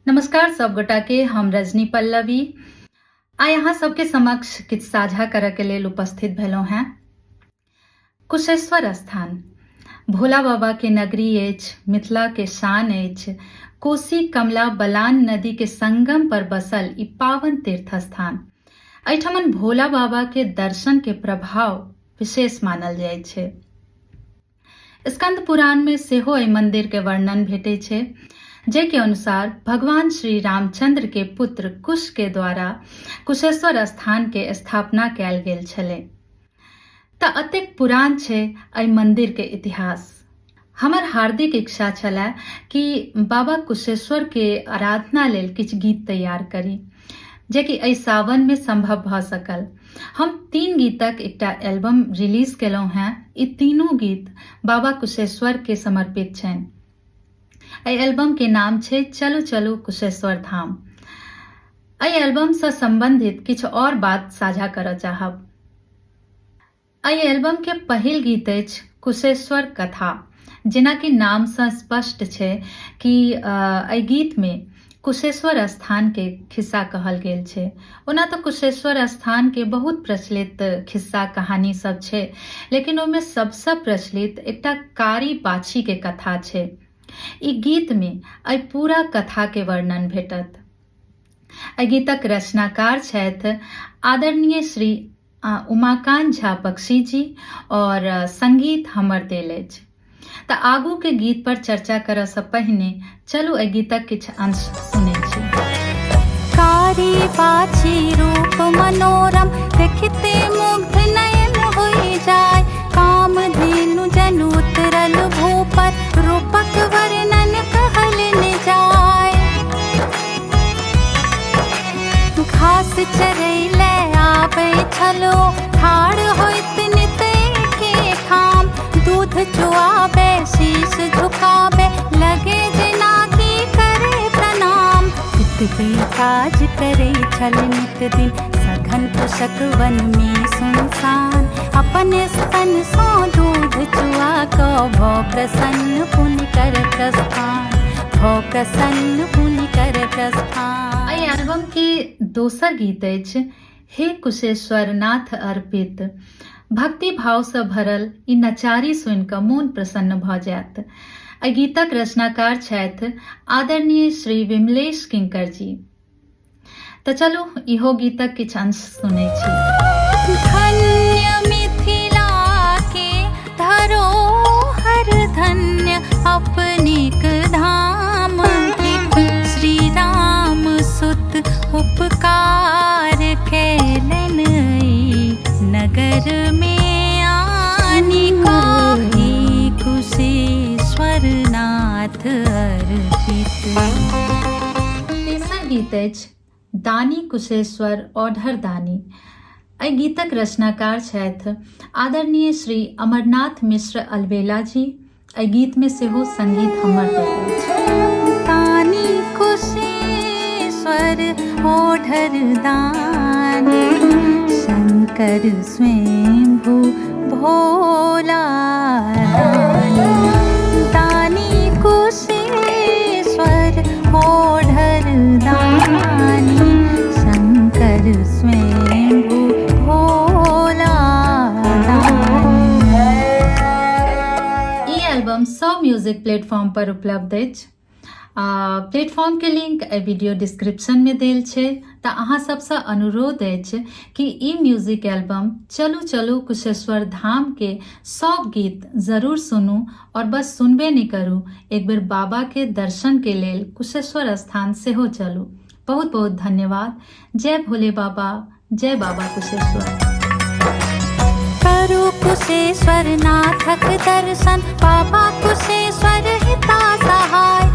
नमस्कार सब गोटा के, हम रजनी पल्लवी आइ अहाँ सबके समक्ष किछु साझा करऽ के लेल उपस्थित भेलहुँ हेँ। कुशेश्वर स्थान भोला बाबा के नगरी अछि, मिथिला के शान अछि। कोसी कमला बलान नदी के संगम पर बसल ई पावन तीर्थ स्थान। एहिठमन भोला बाबा के दर्शन के प्रभाव विशेष मानल जाइ छै। स्कंद पुराण मे सेहो एहि मंदिर के वर्णन भेटै छै, जाहिके अनुसार भगवान श्री रामचंद्र के पुत्र कुश के द्वारा कुशेश्वर स्थान के स्थापना कयल गेल छलै। तऽ अतेक पुरान छै एहि मंदिर के इतिहास। हमर हार्दिक इच्छा छलए कि बाबा कुशेश्वर के आराधना लेल किछु गीत तैयार करी, जेकि एहि सावन मे संभव भऽ सकल। हम 3 गीतक एकटा एल्बम रिलीज केलहुँ हेँ। ई तीनू गीत बाबा कुशेश्वर के समर्पित छनि। एहि एल्बम के नाम छै चलू चलू कुशेश्वर धाम। एहि एल्बम सँ संबंधित किछु और बात साझा करऽ चाहब। एहि एल्बम के पहिल गीत अछि कुशेश्वर कथा। जेनाकि नाम सँ स्पष्ट छै कि एहि गीत में कुशेश्वर स्थान के खिस्सा कहल गेल छै। ओना तऽ कुशेश्वर स्थान के बहुत प्रचलित खिस्सा कहानी सब छै, लेकिन ओहिमे सबसँ प्रचलित एकटा कारी बाछी के कथा छै। ई गीत में एहि पूरा कथा के वर्णन भेटत। एहि गीतक रचनाकार छथि आदरणीय श्री उमाकांत झा बख्शी जी और संगीत हमर देल अछि। तऽ आगू के गीत पर चर्चा करऽ सँ पहिने चलू एहि गीतक किछु अंश सुनै छी। कारी बाछी रूप मनोरम देखिते मुग्ध नयन होइ जाय, काम धेनु जनु उतरल भूपर रूपक वर्णन कहल न जाय। घास चरैले आबै छलो ठाढ़ होइत नित एके ठाम, दूध चुआबै शीश झुकाबै लगे जेना की करे प्रणाम। एतबे काज करै छल नित दिन सघन कुशक वन में सुनसान, अपन स्तन सँ दूध चुआ कऽ भऽ प्रसन्न पुनि कर प्रस्थान, भऽ प्रसन्न पुनि कर प्रस्थान। एहि एल्बम के दोसर गीत अछि हे कुशेश्वर नाथ अर्पित। भक्ति भाव सँ भरल ई नचारी सुनि कऽ मोन प्रसन्न भऽ जायत। एहि गीतक रचनाकार छथि आदरणीय श्री विमलेश किंकर जी। तऽ चलू इहो गीतक किछु अंश सुनै छी। धन्य मिथिला के धरोहर, धन्य अपनेक धाम थिक, श्री राम सुत उपकार कैलन नगर में आनि कऽ, कुशेश्वर नाथ अर्पित। तेसर गीत अछि दानी कुशेश्वर औढर दानी। एहि गीतक रचनाकार छथि आदरणीय श्री अमरनाथ मिश्र अलबेला जी। एहि गीत में सेहो संगीत हमर देल अछि। दानी कुशेश्वर औढर दानी, शंकर स्वयंभू भोला दानी, दानी कुशेश्वर औढर दानी, शंकर स्वयंभू भोला दानी। ई एल्बम सब म्यूजिक प्लेटफॉर्म पर उपलब्ध अछि। प्लेटफॉर्म के लिंक एहि वीडियो डिस्क्रिप्शन में देल छै। तऽ अहाँ सबसँ अनुरोध अछि कि ई म्यूजिक एल्बम चलू चलू कुशेश्वर धाम के सब गीत जरूर सुनू और बस सुनबे नहि करू, एक बेर बाबा के दर्शन के लेल कुशेश्वर स्थान सेहो चलू। बहुत बहुत धन्यवाद। जय भोले बाबा, जय बाबा कुशेश्वर। करू कुशेश्वर नाथक दर्शन, बाबा कुशेश्वर हिता सहाय,